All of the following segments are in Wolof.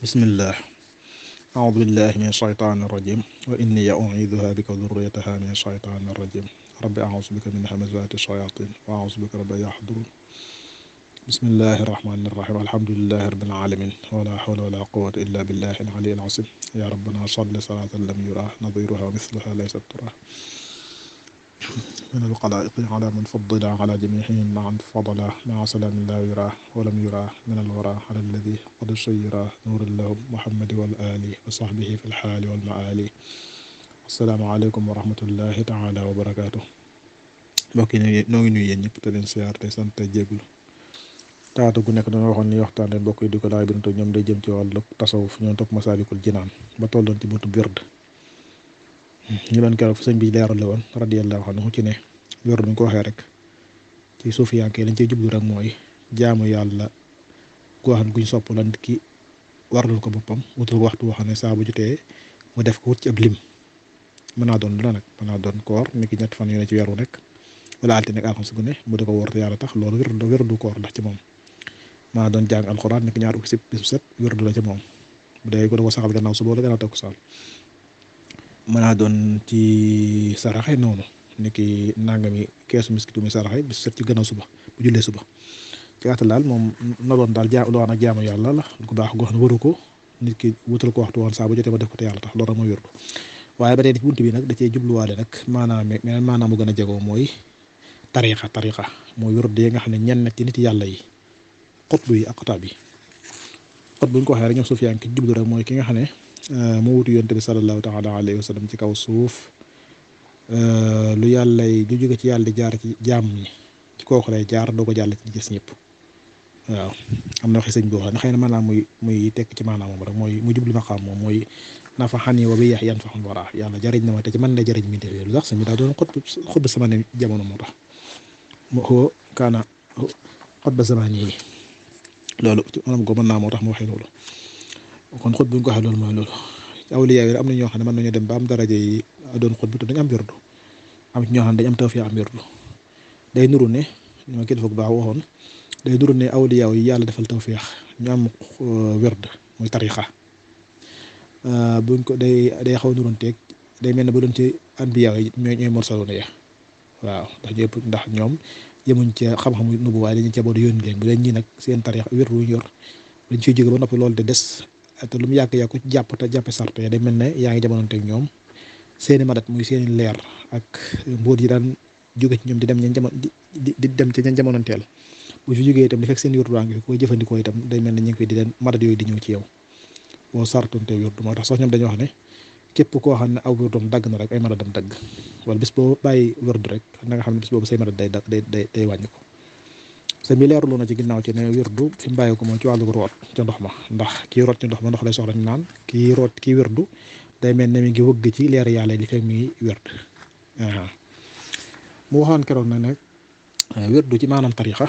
bismillah a'uudu billahi min shaytaani rajim wa inni u'iiduha bika wa dhurriyyataha min shaytaani rajim rabbi a'uuzu bika min hamazaati shayaatiin wa a'uuzu bika rabbi an yahduruun bismillahi rahmaani rahiim alhamdulillahi rabbil aalamiin wa laa hawla wa laa quwwata illaa billahi al-'aliyyil 'aziim yaa rabbanaa salli salaatan lam yuraa nadhiiruhaa wa mithluhaa laysa turaa min al-khalaa'iqi 'alaa man faddala 'alaa jamiihihim ma'an fadala ma'a salaamin laa yuraa wa lam yuraa min al-waraa 'alaa alladhii qad sayyara nuuran lahum Muhammad wal aali wa sahbihi fil haali wal ma'aali. Assalaamu aleykum wa rahmatullahi ta'aalaa wa barakaatuh. mbokk yi noo ngi nuyu yéen ñëpp te leen siyaar te sant te jégalu. taatu gu nekk dañoo waxoon ni waxtaan leen mbokk yi di ko laaj bi ñoom day jëm ci wàllu tasawuf ñoo topp Masaalikul Jinaan ba tolloon ci buntu wird. ñu doon keroog sëñ bi leeral la woon radiyallahu anhu ci ne wird ñu ko waxee rek ci suufiyanke lañ cey jublu rek mooy jaamu yàlla goo xam ne guñ sopp la nit ki warlul ko boppam wutul waxtu boo xam ne saa bu jotee mu def ko wut ci ab lim. mën naa doon lu la nag mën naa doon koor ni ki ñett fan yu ne ci weer wu nekk wala altine ak alxames gu ne mu di ko wóor te yàlla tax loolu wirdu koor la ci moom. mën naa doon jàng alxuraan ni ki ñaar ukki bis bu set wirdu la ci moom bu dee ko da ko saxal gannaaw suba wala gannaaw takkusaan. mën naa doon ci saraxe noonu ni ki nangami keesu miskitu mi saraxe bis set ci gannaaw suba bu jullee suba ci gàttal daal moom na doon daal loo xam ne jaamu yàlla la lu ko baax goo xam ne waru ko nit ki wutal ko waxtu woon saa bu jotee ba def ko te yàlla tax loolu rek mooy wirdu. waaye ba tey ci bunt bi nag da cee jubluwaale nag maanaam mu gën a jegoo mooy tariqa mooy wirdu yi nga xam ne ñenn ci nit yàlla yi xutbu yi ak xutaab yi xutbu ñu ko waxee rek ñoom suufiyaan ki jublu rek mooy ki nga xam ne moo wutu yonent bi sallallahu taala alayhi wa sallam ci kaw suuf lu yàlla lu jóge ci yàlla di jaar ci jaam ñi ci kooku lay jaar doo ko jàll ci gis ñëpp. waaw am na waxi sëñ bi wax ne xëy na maanaam muy tekk ci maanaam moom rek mooy mu jublu maqaam moom mooy nafa xani wa bi yax yan faxul wara yàlla jariñ na ma te ci man la jariñ mi def lu tax sëñ bi daa doon xutba sama ne jamono moo tax moo kaana xutba zaman yi loolu maanaam ko mën naa moo tax mu waxee loolu. kon xut bu ñu ko waxee loolu mooy loolu awliya yi am na ñoo xam ne mën nañoo dem ba am daraja yi doon xut bu te dañu am wirdu am ci ñoo xam ne dañu am tawfiq am wirdu day nuru ne ñoo kilifa bu baax waxoon day nuru ne awliya yi yàlla defal tawfiq ñu am wird muy tariqa buñ ko day xaw a nuranteeg day mel ne ba doon ci anbiya yi ñooy mursaloona ya waaw ndax ñoom yemuñ ca xam-xamu nubu waaye dañuy ca boole yónni leen bu leen ñi nag seen tariqa wirdu yu ñu yor dañ ciy jóge ba noppi loolu de des. te lu mu yàgg ku jàpp te jàppe sart ya day mel ne yaa ngi jamonante ak ñoom seeni madat muy seeni leer ak mbóot yi daan jóge ci ñoom di dem di dem ci ñan jamonanteel bu fi jógee itam di fekk seen wirdu waa ngi fi koy jëfandikoo itam day mel ne ñu ngi fi di leen madat yooyu di ñëw ci yow boo sartunte wirdu moo tax sax ñoom dañuy wax ne képp koo xam ne aw wirdoom dagg na rek ay madatam dagg wala bis boo bàyyi wirdu rek na nga xam ne bis boobu say madat day wàññi ko. sëñ bi leerlu na ci ginnaaw ci ne wirdu fi mu bàyyi ko moom ci wàllu root ca ndox ma ndax kii root ci ndox ma ndox lay soxla ñu naan kii wirdu day mel ne mi ngi wëgg ci leer yàlla li fekk mi ngi wird. mu waxoon keroog nag ne wirdu ci maanaam tariqa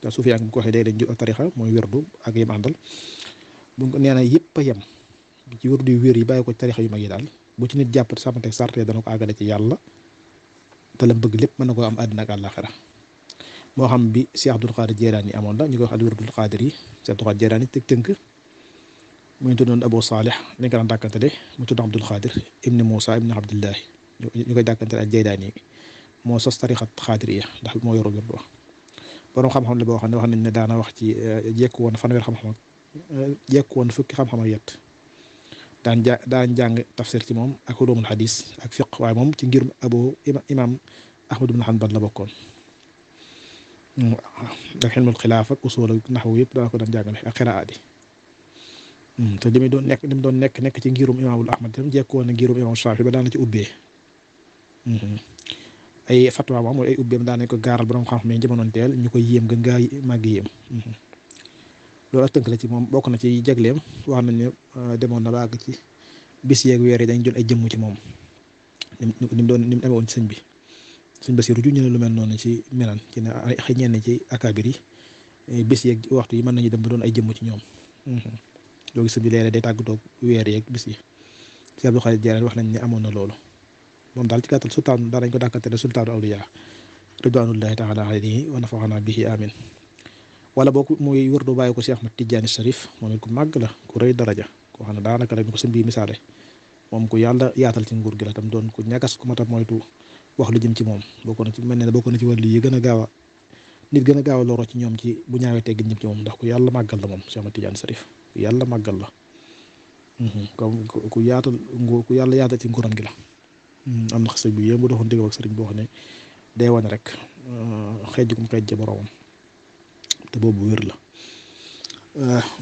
te suufi ak bu ko waxee day dañ ju tariqa mooy wirdu ak yem àndal bu ko nee na yëpp a yem ci wirdu yu wér yi bàyyi ko ci tariqa yu mag yi daal bu ci nit jàpp sàmmante sarte dana ko àggale ci yàlla te la bëgg lépp mën na koo am àddina ak àllaaxira moo xam bi Cheikh Abdul Qadir Jeylaani amoon la ñu koy wax al wirdul Qadir yi Cheikh Abdul Qadir Jeylaani tënk mu ngi tuddoon Abu Salih lañ ko daan dàkkantale mu tudd Abdul Qadir ibni Moussa ibni Abdillahi ñu koy dàkkantale ak Jeylaani moo sos tariqat Qadiriyya ndax moo yoroo wirdu borom xam-xam la boo xam ne wax nañ ne daana wax ci jekku woon fanweer xam-xam jekku woon fukki xam-xam ak yett daan jàng tafsir ci moom ak ulumul hadis ak fiqh waaye moom ci ngir imam Ahmad ibn Hanbal la bokkoon. ndax xilmul xilaaf ak usul ak naxwu yëpp daa ko daan jàngale ak xiraat yi te li mu doon nekk ci ngirum imaamul Ahmad tam jekkoon na ngirum imaam Shaafi ba daan na ci ubbee ay fatwa moom mooy ay ubbeem daan nañ ko gaaral borom xam-xam yi jamonoonteel ñu koy yéem gën ngaa màgg yéem loolu ak tënk la ci moom bokk na ci jagleem wax nañ ne demoon na ba àgg ci bis yeeg weer yi dañ jël ay jëmm ci moom ni mu amee woon ci sëñ bi. suñ Basiru ju ñu ne lu mel noonu ci melan ci ne xëy ñenn ci akabir yi bis yeeg waxtu yi mën nañu dem ba doon ay jëmm ci ñoom loolu sëñ bi léeg-léeg day tàggatoo weer yeeg bis yi ci Abdul Xaadir Jilaani wax nañ ne amoon na loolu moom daal ci gàttal sultaan daal dañ ko dàkkante ne sultaanu awliya ridwanullahi taala alayhi wa nafaxana bihi amin wala boo ko muy wërdu bàyyi ko Cheikh Ahmad Tidiane Cherif moom it ku màgg la ku rëy daraja koo xam ne daanaka rek ñu ko sëñ bi misaale moom ku yàlla yaatal ci nguur gi la tam doon ku ñagas ku mat a moytu wax lu jëm ci moom bokk na ci mel ne bokk na ci wàllu yi gën a gaaw a nit gën a gaaw a loro ci ñoom ci bu ñaawee teggin jëm ci moom ndax ku yàlla màggal la moom Cheikh Ahmad Tidiane Cherif ku yàlla màggal la comme ku yaatal nguur ku yàlla yaatal ci nguuram gi la. am na xasee bi yéen bu doxoon dégg ak sëriñ boo xam ne day wane rek xeej gu mu xeej ca boromam te boobu wér la.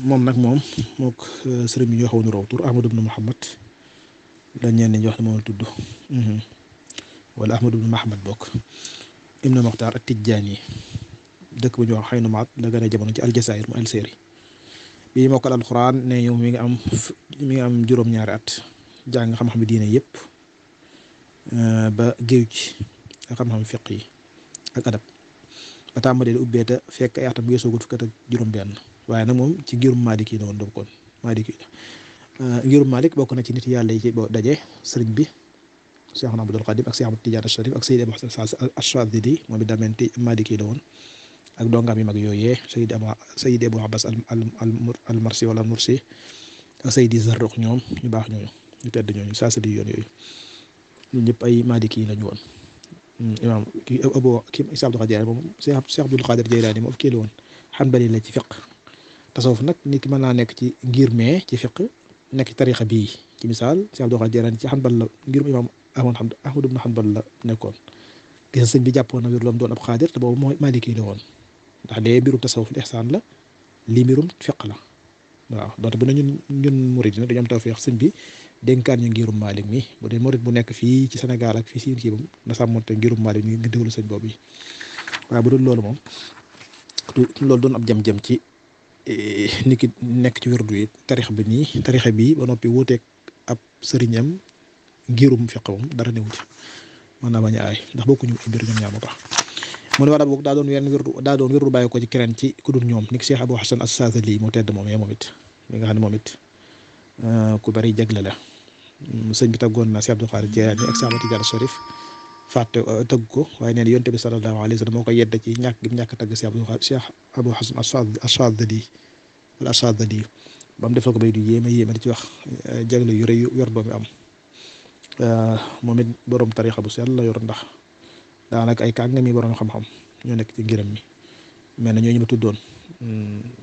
moom nag moom mook sëriñ bi ñoo xaw a niroo tur Ahmad ibn Muhammad la ñenn ñi wax ne moom la tudd wala Ahmad ibn Muhammad bokk ibn Muxtaar at-Tijjaani dëkk bu ñuy wax Xaynu Maat la gën a jamono ci Aljazair mu Algérie bii mokkal alxuraan ne yow mi ngi am juróom-ñaari at jàng xam-xam diine yëpp ba géew ci xam-xam fiq yi ak adab ba tàmbalee di ubbee te fekk ay atam weesoogut fukk ak juróom-benn waaye nag moom ci ngirum Maalik yi la woon bokkoon Maalik yi ngirum Maalik bokk na ci nit yàlla yi ci boo daje sëriñ bi Cheikh Abdul Xaadim ak Cheikh Ahmad Tidiane Cherif ak Seydi Abu Hasan Ash-Shaadili moom it daa mel ni Maalik yi la woon ak dongaam yi mag yooyee Seydi Abu Abbas al Marsi wala Mursi ak Seydi Zarruq ñoom ñu baax ñooñu ñu tedd ñooñu saa di yoon yooyu ñun ñëpp ay Maalik yi lañu woon. imaam kii Cheikh Abdul Xaadir moom Cheikh Abdul Xaadir Jeylaani moom kii la woon Hanbali la ci fiq tasawuf nag nit ki mën naa nekk ci ngir mee ci fiq nekk ci tarixa bii ci misaal Cheikh Abdul Xaadir Jeylaani ci Hanbal la ngirum imaam Ahmad ibn Hanbal la nekkoon gis sëñ bi jàppoon na wér loom doon ab xaadir te boobu mooy Maalik yi la woon ndax lee mbirum tasawuf ihsaan la lii mbirum fiq la waaw donte bu ne ñun murid yi dañu am tawfeex sëñ bi dénkaan ñu ngirum Maalik mi bu dee murid bu nekk fii ci Sénégal ak fii si kii moom na sàmmonte ngirum Maalik mi nga déglu sëñ boobu yi waaye bu dul loolu moom loolu doon ab jëm-jëm ci nit ki nekk ci wérdu yi tarixa bi nii tarixa bii ba noppi wuuteeg ab sëriñam ngirum fiq moom dara newu ci mën naa bañ a aay ndax bokkuñu mbir ñoom ñaar moo tax mu ne wala boog daa doon wérdu bàyyi ko ci keneen ci ku dul ñoom ni ki Cheikh Abu Hasan As-Saadili moo tedd moom it mi nga xam ne moom it ku bari jagle la sëñ bi taggoon na Cheikh Abdul Xaadir Jeylaani ak Cheikh Ahmad Tidiane Cherif fàtte tëgg ko waaye nee na Yonent bi sallallahu alayhi wa sallam moo koy yedd ci ñàkk tagg Cheikh Abu Hasan As-Saadili wala As-Saadili ba mu defal ko bay du yéeme di ci wax jagle yu rëy yu yor doomi am moom it borom tarixa bu sell la yor ndax daanaka ay kàngami borom xam-xam ñoo nekk ci ngiram mi mel na ñooñu ma tuddoon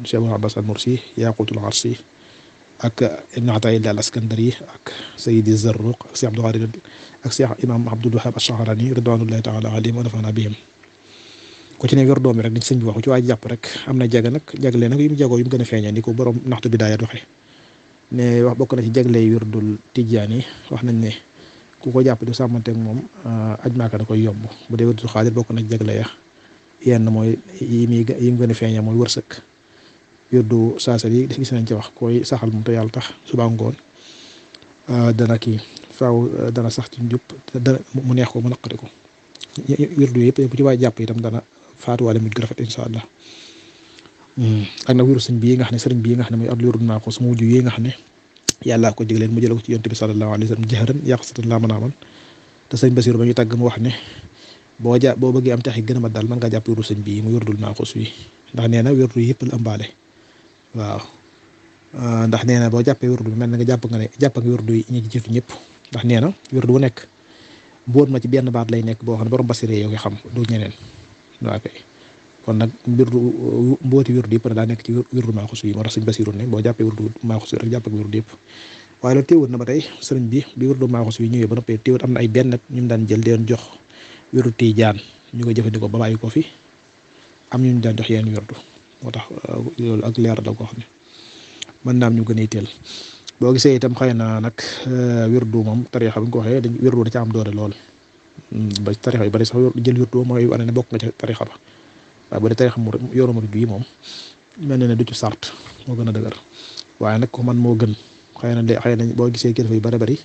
Cheikh Abu Abbas al-Mursi Yaqutul Arsi ak Ibn Ata'illah al-Askandari ak Seydi Zarruq ak Cheikh Abdul Xaadir ak Cheikh Imam Abdul Wahhab Ash-Sha'rani ridwanullahi ta'ala alayhim wa nafa'ana bihim ku ci ne yor doom rek ni sëñ bi waxu ci waay jàpp rek am na jagle nag yu mu jagoo yu mu gën a feeñee ni ko borom Naxtu Bidaaya doxe ne wax bokk na ci jagle yi wirdul Tijaani wax nañ ne ku ko jàpp di sàmmanteeg moom aj Maaka da koy yomb bu dee wirdul Xaadir bokk na ci jagle ya yenn mooy yi mu gën a feeñee mooy wërsëg wirdu saasal yi gis nañ ci wax koy saxal moom te yàlla tax suba ngoon dana kii faaw dana sax ci njub dana mu neex ko mu naqari ko wirdu yëpp bu ci waay jàpp itam dana faatuwaale mujj gu rafet incha allah ak nag wirdu sëñ bii nga xam ne sëriñ bii nga xam ne mooy ab wirdu naa ko su mujj yi nga xam ne yàllaa ko digleen mu jële ko ci Yonent bi sallallahu alayhi wa sallam jahran yaqsatan laa manaaman te sëñ Basiru ba ñu tàgg mu wax ne boo bëggee am tax yi gën a mat daal mën ngaa jàpp wirdu sëñ bii mu wirdul naa ko suy ndax nee na wirdu yëpp la ëmbaale waaw ndax nee na boo jàppee wirdu mel na nga jàpp nga wirdu yi ñi ci jiitu ñëpp ndax nee na wirdu bu nekk mbóot ma ci benn baat lay nekk boo xam ne borom basiré yow nga xam du ñeneen waaw kay kon nag mbóoti wirdu yëpp daa nekk ci wirdu Maaxuus yi moo tax sëñ Basiru ne boo jàppee wirdu Maaxuus rek jàpp ak wirdu yëpp waaye loolu téewut na ba tey sëriñ bi wirdu Maaxuus yi ñëwee ba noppee téewut am na ay benn ñu daan jël di leen jox wirdu Tijaan ñu ko jëfandikoo ba bàyyi ko fi am ñu daan jox yenn wirdu moo tax loolu ak leer la koo xam ne mën naa am ñu gën a teel boo gisee itam xëy na nag wirdu moom tarixa bi nga ko waxee wirdu da ca am doole lool ba tarixa yu bari sax jël wirdu mooy wane ne bokk nga ca tarixa ba waaye bu dee tarixa mu yoonu murid bi moom mel na ne du ci sart moo gën a dëgër waaye nag ko man moo gën xëy na boo gisee kilifa yu bari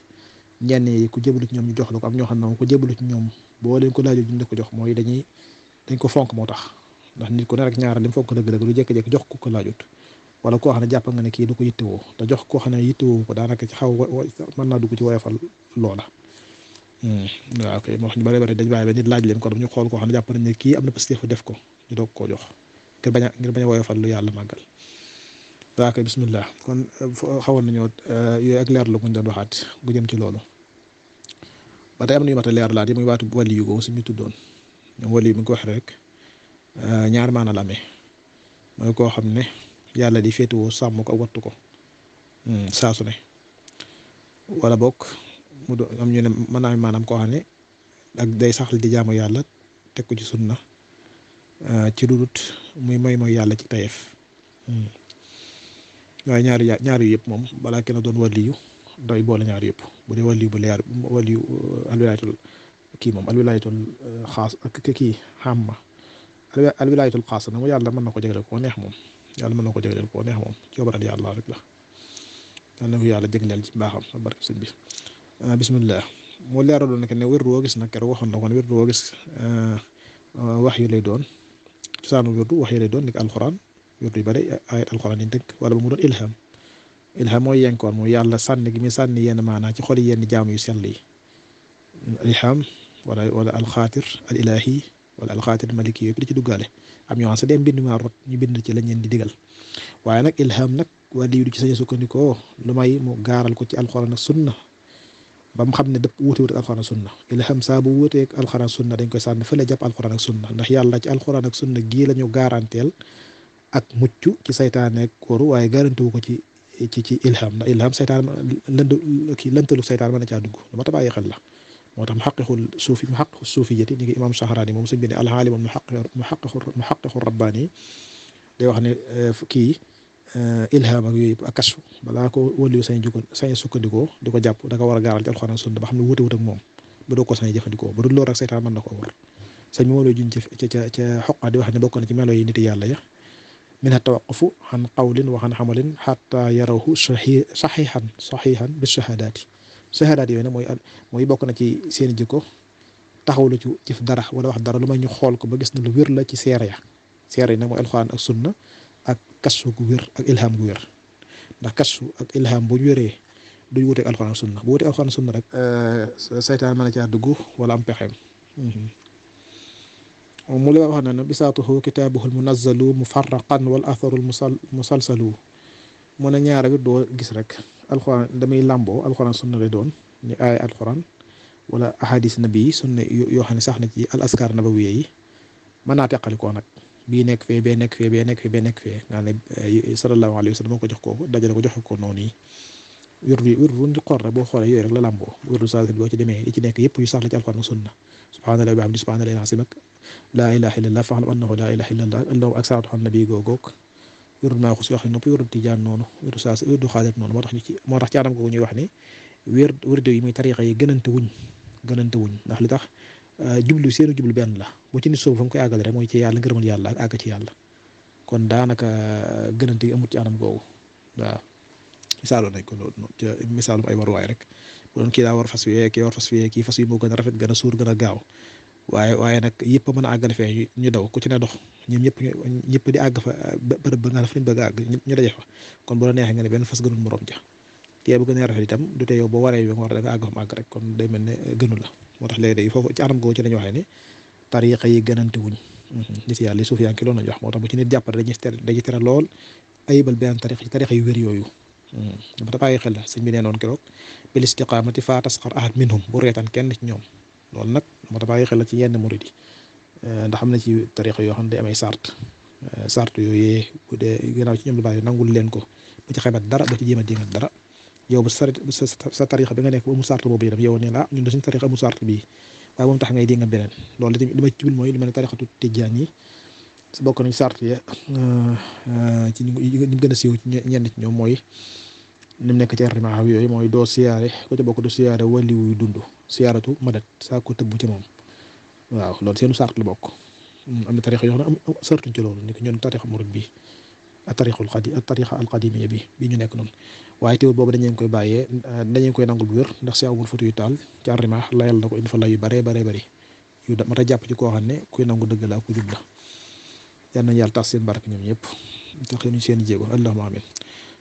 ñenn yi ku jébbalu ci ñoom ñu jox la ko am ñoo xam ne moom ku jébbalu ci ñoom boo leen ko laajoo ñu ko jox mooy dañ ko fonk moo tax ndax nit ku ne rek ñaara lim fonk dëgg-dëgg lu jékki-jékki jox ku ko laajut wala koo xam ne jàpp nga ne kii du ko yittewoo te jox koo xam ne yittewoo ko daanaka ci xaw mën naa dugg ci woyofal loola waaw kay moo wax ñu bari dañ bàyyi ba nit laaj leen ko dam ñu xool koo xam ne jàpp nañ ne kii am na positif def ko ñu doog koo jox ngir bañ a woyofal lu yàlla màggal. daa koy bismillah kon xawoon nañoo yooyu ak leer la bu ñu doon waxaat bu jëm ci loolu ba tey am na yu mat a leer laat yi muy waatu wàlli yu ko suñu tuddoon ñoom wàlli yu mi ngi ko wax rek ñaar maana la amee mooy koo xam ne yàlla di féetewoo sàmm ko ak wattu ko saa su ne wala bokk mu do am ñu ne mën naa maanaam koo xam ne ak day saxal di jaamu yàlla teg ko ci sunna ci dudut muy mooy yàlla ci tayef waaye ñaari yëpp moom balaa kenn doon waliyu doy boole ñaari yëpp bu dee waliyu bu leer waliyu alwilayatul kii moom alwilayatul xaas ak kii xamma alwilayatul xaas na mu yàlla mën na ko jagleel koo neex moom yàlla mën na ko jagleel koo neex moom coobaral yàlla rek la yal na ko yàlla jagleel ci mbaaxam barke sëñ bi bismillah moo leeraloon nag ne wérdu woo gis nag keroog waxoon na ko ne wérdu woo gis wax yu lay doon cosaanu wérdu wax yu lay doon ni alxuraan wérdu yu bari ayat alxuraan yi tënk wala ba mu doon ilham mooy yenkoon mooy yàlla sànni gi muy sànni yenn maanaa ci xoli yenn jaamu yu sell yi ilham wala alxaatir al ilahi wala alxaatir maliki yooyu di ci duggaale am ñoo xam sa dem bind maa rot ñu bind ci lañ leen di digal waaye nag ilham nag wali yu du ci sañ sukkandikoo lu may mu gaaral ko ci alxuraan ak sunna ba mu xam ne dëpp wuute ak alxuraan ak sunna ilham saa bu wuutee ak alxuraan ak sunna dañ koy sànni fële jàpp alxuraan ak sunna ndax yàlla ci alxuraan ak sunna gii la ñu garanteel ak mucc ci saytaane ak kóoru waaye garanti wu ko ci ilham ndax ilham saytaan lëntalu saytaan mën na caa dugg dama ta bàyyi xel la moo tax mu xaqiqu suufiyati ni ngi imam Shahraani moom suñ bi ne alxaalimu mu xaqiqu rabbaani day wax ne kii ilham ak yooyu ak kasfu balaa ko wëliyu sañ sukkandikoo di ko jàpp da nga war a gaaral ci alxuraan sunna ba xam ne wuute wut ak moom ba doo ko sañ jëfandikoo ba dul loolu rek saytaan mën na koo war sañ moo lay juñ ca xoqa di wax ne bokk na ci melo yi nit yàlla ya min tawaqufu an qawlin wa an xamalin xatta yarahu saxihan bi shahadaat yooyu nag mooy bokk na ci seen jikko taxaw la ci jëf dara wala wax dara lu may ñu xool ko ba gis na lu wér la ci seere yi nag mooy alxuraan ak sunna ak kasfu gu wér ak ilham gu wér ndax kasfu ak ilham bu ñu wéree duñ wuteeg alxuraan ak sunna bu wuteeg alxuraan ak sunna rek saytaan mën na caa dugg wala am pexeem mu la wax na bisaatuhu kitaabuhul munazzalu mufarraqan wal atharul musalsalu mu ne ñaara bi doo gis rek alxuraan damay làmboo alxuraan sunna lay doon ni aaya alxuraan wala ahadis nabi sunna yoo xam ne sax na ci al askar nabawiyya yi mën naa teqalikoo nag bii nekk fee bee nekk fee bee nekk fee bee nekk fee nga ne sallallahu alayhi wa sallam moo ko jox kooku dajale ko joxe ko noonu yi wérdu di xool rek boo xoolee yooyu rek la làmboo wérdu saa boo ci demee li ci nekk yëpp yu sax la ci alxuraan sunna subhaanallahi wa bihamdihi subhaanallahi al-aziim ak laa ilaaha illallah fa'lam annahu laa ilaaha illallah allahu ak salaatu ala nabi googoog wérdu maa ko si wax nopp wérdu tijaan noonu wérdu saa wérdu xaadir noonu moo tax ci anam googu ñuy wax ni wérdu yi muy tariixa yi gënante wuñ ndax li tax seenu jublu benn la bu ci nit soobu fa mu koy àggale rek mooy ci yàlla ngërëmal yàlla ak àgg ci yàlla kon daanaka gënante yi amut ci anam googu waaw misaaloon nañ ko loolu ca misaalum ay waruwaay rek bu doon kii daa war fas wi kii war fas wi kii fas wi moo gën a rafet gën a suur gën a gaaw waaye nag yëpp a mën a àggale fee ñu daw ku ci ne dox ñoom ñëpp di àgg fa bërëb ba nga fa lañ bëgg a àgg ñu daje fa kon bu la neexee nga ne benn fas gënul morom ja kii bu gën a rafet itam du tee yow boo waree bi nga war da nga àgg fa mu àgg rek kon day mel ne gënu la moo tax léegi day foofu ci anam googu ci lañu waxee ne tariqa yi gënante wuñ nit yàlla li suuf yaa ngi loolu lañu wax moo tax bu ci nit jàppale dañuy tere lool ayibal benn tariqa yu wér yooyu dama ta bàyyi xel la sëñ bi nee noon keroog bil istiqaamati faa tasxar ahad minhum bu reetaan kenn ci ñoom loolu nag dama ta bàyyi xel la ci yenn murid yi ndax am na ci tariqa yoo xam ne day amay sart yooyu bu dee gannaaw ci ñoom la bàyyi nangul leen ko bu ci xebat dara ba ci jéem a dingat dara yow bu sa tariqa bi nga nekk ba mu sart boobu itam yow ne la ñun de suñu tariqa mu sart bii waaye moom tax ngay dingat beneen loolu tamit li ma ci jublu mooy li ma ne tariqatu tijaan yi si bokk nañ sart ya ci ñu gën a siiw ci ñenn ci ñoom mooy ni mu nekk ci arrimaa yooyu mooy doo siyaare ko ci bokk doo siyaare wali wuy dund siyaaratu madat saa ko tëbb ci moom waaw loolu seenu sart la bokk am na tariqa yoo xam ne sartuñ ci loolu ni ko ñun tariqa murid bi tariqa alqadimiya bi ñu nekk noonu waaye teewul boobu dañu koy bàyyee dañu koy nangul bu wér ndax si amul foto yu taal ci arrimaa layal na ko indi fa lay yu bare yu mat a jàpp ci koo xam ne kuy nangu dëgg la ku jub la yal nañu yàlla tax seen barke ñoom ñëpp tax ñu seen jéego allahumma amin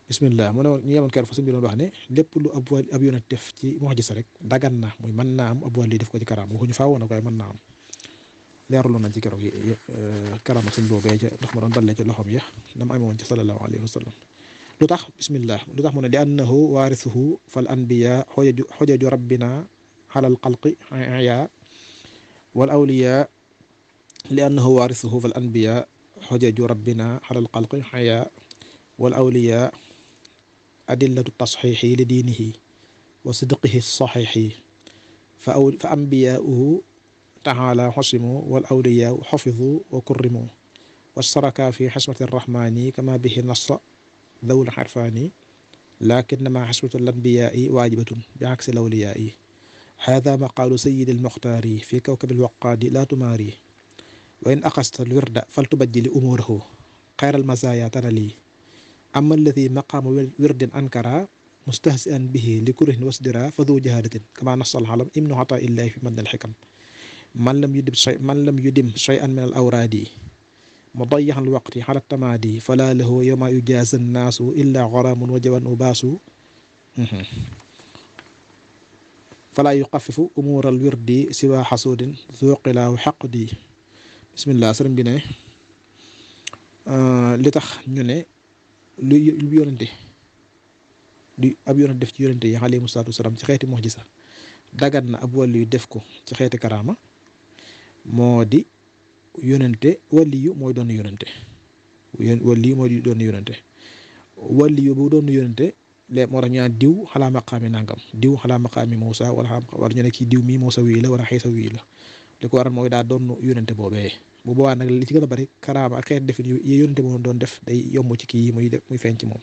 bismillah mu ne ñu yemoon keroog fa suñu bi doon wax ne lépp lu ab yonent def ci mu'jiza rek dagan na muy mën naa am ab wàll def ko ci karaam waxuñu faa woon na koy mën naa am leerlu nañ ci keroog karama sëñ boobee ca ndox ma doon balle ci loxoom ya dam amee woon ci sallallahu alayhi wa sallam lu tax bismillah lu tax mu ne li annahu waarisuhu fal anbiya xojaju rabbina alal xalqi ya wal awliya li annahu waarisuhu fal anbiya xojaju rabbina alal xalqi ya wal awliya adillatu tasxiixi li diinihi wa sidqihi saxiixi fa anbiyaauhu taala xosimu wal awliya xafidu wa kurrimu wastaraka fi xismati arrahmani kama bihi nassa dawul xarfaani lakinnama xismatu lanbiyaai waajibatun bi aksi lawliyaai hada maqaalu sayidi almuxtaari fi kawkabi alwaqaadi laa tumaari wa in axasta alwirda faltubajjili umuurahu xayra almasaaya tanali amma alladi maqaama wirdin ankara mustahzi'an bihi li kurihin wasdira fa du jahalatin kama nassa alxalam ibnu xataa illahi fi madn alxikam man lam yudim shay'an min al awraadi mudayyixan alwaqti ala tamaadi fala lahu yawma yujaasa annaasu illa gharaamun wa jawan ubaasu fala yuxaffifu umuura alwirdi siwa xasuudin zuqilaahu xaqdi bismillah sëriñ bi ne li tax ñu ne lu yonente lu ab yonente def ci yonente yi alayhimu salaatu wasalaam ci xeeti mu'jiza dagat na ab wàllu yu def ko ci xeeti karaama moo di yonente waliyu mooy doon yonente waliyu mooy doon yonente waliyu bu doon yonente léegi moo tax ñu naan diw xalaa maqaami nangam diw xalaa maqaami Muusa wala ñu ne kii diw mii Muusa wii la wala Iisa wii la li ko waral mooy daa doon yonente boobee bu boobaa nag li ci gën a bari karaama ak xeet defin yi yonente moom doon def day yomb ci kii muy feeñ ci moom.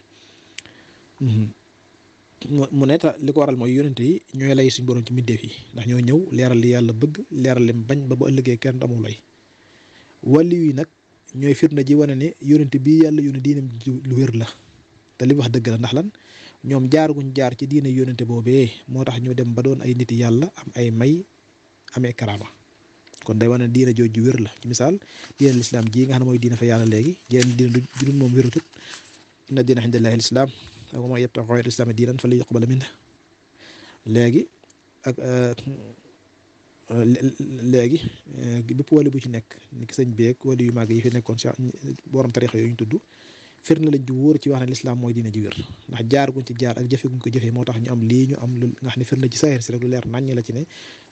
mu ne ta li ko waral mooy yonente yi ñooy lay suñ borom ci mbindeef yi ndax ñoo ñëw leeral li yàlla bëgg leeral lim bañ ba ëllëgee kenn amul lay. wàllu yi nag ñooy firnde ji wane ne yonente bii yàlla yónni diinam lu wér la te li wax dëgg la ndax lan ñoom guñ jaar ci diine yonente boobee moo tax ñu dem ba doon ay nit yàlla am ay may amee karaama kon day wane ne diine jooju wér la ci misaal diine lislaam ji nga xam ne mooy diine fa yàlla léegi jeneen diine du dul moom wératut inna diina indallahi lislaam wa man yabtaghi ghayra lislaami diinan falan yuqbala minhu léegi ak léegi bépp wàllu bu ci nekk ni ki sëñ beeg wàllu yu màgg yi fi nekkoon si borom tarixa yooyu ñu tudd firnde lañ ju wóor ci wax ne lislaam mooy diine ji wér ndax jaar guñ ci jaar ak jëfe guñ ko jëfee moo tax ñu am lii ñu am lu nga xam ne firnde ci saxeer si rek lu leer naññ la ci ne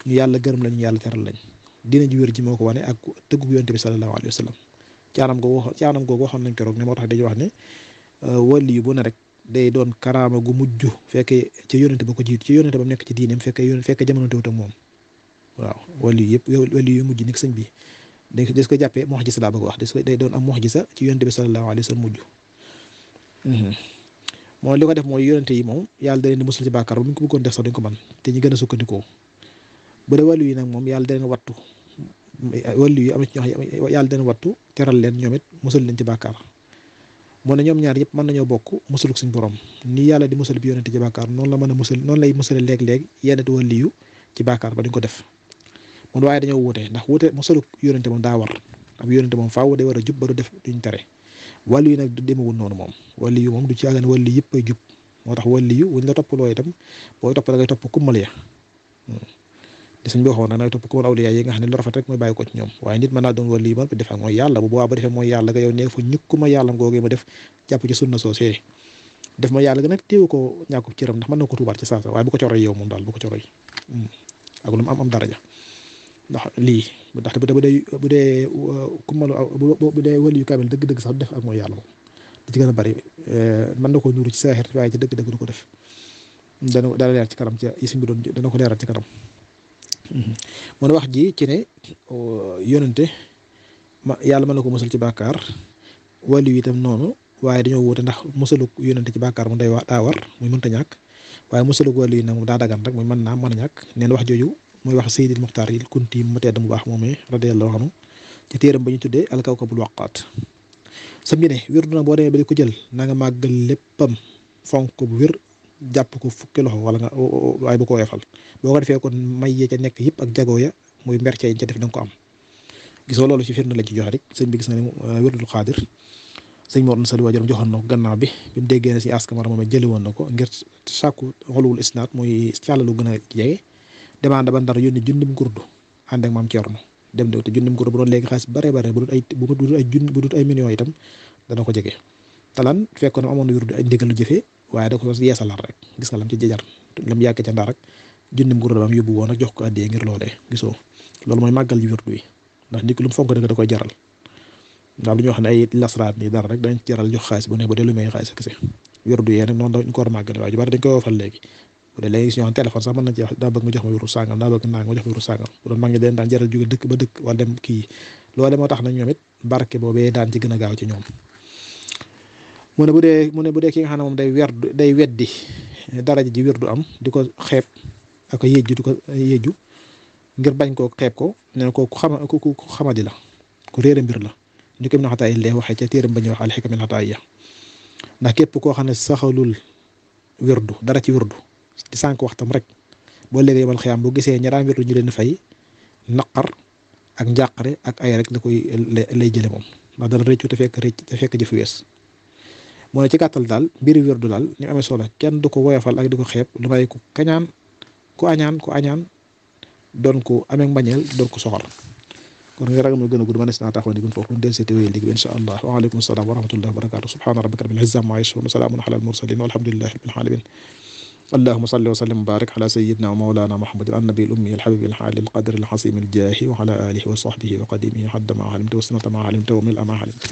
ñu yàlla gërëm la ñu yàlla teral lañ diine ji wér ji moo ko wane ak tëggu yonent bi sallallahu alayhi wa sallam ci anam googu waxoon nañ ko roog ne moo tax dañuy wax ne wàllu yu bu ne rek day doon karaama gu mujj fekkee ci yonent ba ko jiitu ci yonent ba mu nekk ci diineem fekkee jamono teewut ak moom waaw wàllu yu yëpp wàllu yu mujj nekk sëñ bi des ko jàppee mu'jiza laa bëgg wax day doon am mu'jiza ci yonent bi sallallahu alayhi wa sallam mujj mooy li ko def mooy yonente yi moom yàlla da leen di musal ci bàkkaar bu ñu ko bëggoon def sax duñ ko mën te ñu gën a sukkandikoo bu dee wàllu yi nag moom yàlla da leen wattu wàllu yi am ci ñoo xam yàlla da leen wattu teral leen ñoom it musal leen ci bàkkaar moo ne ñoom ñaar yëpp mën nañoo bokk musaluk suñ borom ni yàlla di musal bi yonente ci bàkkaar noonu la mën a musal noonu lay musale léeg-léeg yenn wàllu yu ci bàkkaar ba duñ ko def moom waaye dañoo wuute ndax wuute musaluk yonente moom daa war ab yonente moom faaw day war a jub ba du def duñ tere wàllu yi nag du demewul noonu moom wàllu yu moom du ci àggan wàllu yëpp ay jub moo tax wàllu yu wuñ la toppaloo itam booy topp da ngay topp kummal ya di suñ bi waxoon nag ngay topp kummal awliya yi nga xam ne lu rafet rek mooy bàyyi ko ci ñoom waaye nit mën naa doon wàllu yi ba def ak mooy yàlla bu boobaa ba defee mooy yàlla nga yow nee fa ñukkuma yàlla ngoogee ma def jàpp ci sunna soosee def ma yàlla nga nag téewu ko ñàkku cëram ndax mën na ko tuubaat ci saasa waaye bu ko coroy yow moom daal bu ko coroy ak lu mu am daraja ndax lii ndaxte bu dee kummalu bu dee wàllu yu kaamil dëgg-dëgg sax du def ak mooy yàlla moom da ci gën a bari mën na ko nuru ci saaxir waaye ci dëgg-dëgg du ko def dana leer ci kanam ci isim bi doon dana ko leeral ci kanam mën a wax ji ci ne yonente yàlla mën na ko musal ci bàkkaar wàllu yi itam noonu waaye dañoo wuute ndax musaluk yonente ci bàkkaar mu daa war muy mënta ñàkk waaye musaluk wàllu yi nag moom daa dagan rek muy mën naa mën a ñàkk neen wax jooju mooy wax Seydil Muxtaar yi kunti mu tedd mu baax moomee radiyallahu anhu ci téeram ba ñu tuddee alkawkabul waqaat sa bi ne wér na boo demee ba di ko jël na nga màggal léppam fonk ko bu wér jàpp ko fukki loxo wala nga waaye bu ko weefal boo ko defee kon may ya ca nekk yëpp ak jagoo ya muy mberce yi ca def da nga ko am gisoo loolu ci firnde lañ ci joxe rek sëñ bi gis na ne wérdul xaadir sëñ Mor Sali waajuram joxoon na ko gannaaw bi mu déggee ne si askamara moom jëli woon na ko ngir sàkku xoluwul isnaat muy càllalu gën a jege demande ba ndar yónni junnim gurdu ànd ak maam Cerno dem de te junnim guro bu doon léegi xaalis bare bare bu dul ay millions itam dana ko jege talan fekkoon ne amoon na wirdu ay ndigal lu jëfee waaye da ko yeesalaat rek gis nga lam ci jajar lam yàgg ca ndar rek junnim guro ba am yóbbu woon ak jox ko addee ngir loolee gisoo loolu mooy màggal ji wirdu wi ndax nit ki lu mu fonk da koy jaral ndax lu ñuy wax ne ay lasraat nii dara rek dañ jaral jox xaalis bu ne ba dee lu may xaalis kese wirdu yee nag noonu dañ ko war a màggale waaye ju bari dañ koy woofal léegi bu dee léegi si ñoo téléphone sax mën nañ ci wax daa bëgg nga jox ma wirdu sàngam daa bëgg naa nga jox ma wirdu sàngam bu doon mag ñi daan jaral jóge dëkk ba dëkk wala dem kii loole moo tax nag ñoom it barke boobee daan ci gën a gaaw ci ñoom mu ne bu dee ki nga xam ne moom day weddi daraja ji wirdu am di ko xeeb ak yéjju di ko yéjju ngir bañ koo xeeb ko ne ko ku xamadi la ku réere mbir la ñu ko mën a xataay lee waxee ca téeram ba ñuy wax alxikamil xataaya ndax képp koo xam ne saxalul wirdu dara ci wirdu di sànq waxtam rek boo léegi yomal xiyaam bu gisee ñi daan wirdu ñu leen fay naqar ak njàqare ak ay rek la koy lay jële moom ndax dara rëccu te fekk jëf wees moo ne ci gàttal daal mbiri wirdu daal ñu amee solo kenn du ko woyofal ak di ko xeeb lu may ku kañaan ku añaan doon ko amee mbañeel doon ko soxor kon nga ragal mooy gën a gudd mënees naa taxaw ni gun foofu del seeti wéy liggéey insha allah wa aleykum salaam wa rahmatullahi wa barakatuh subhana rabbika rabbil izzati amma yasifun wa salamun ala al mursalin walhamdulillahi rabbil alamin اللهم صل وسلم وبارك على سيدنا ومولانا محمد النبي الأمي الحبيب الحالي القدر الحصيم الجاهي وعلى آله وصحبه وقديمه حد ما علمت وسنة ما علمت وملء ما علمت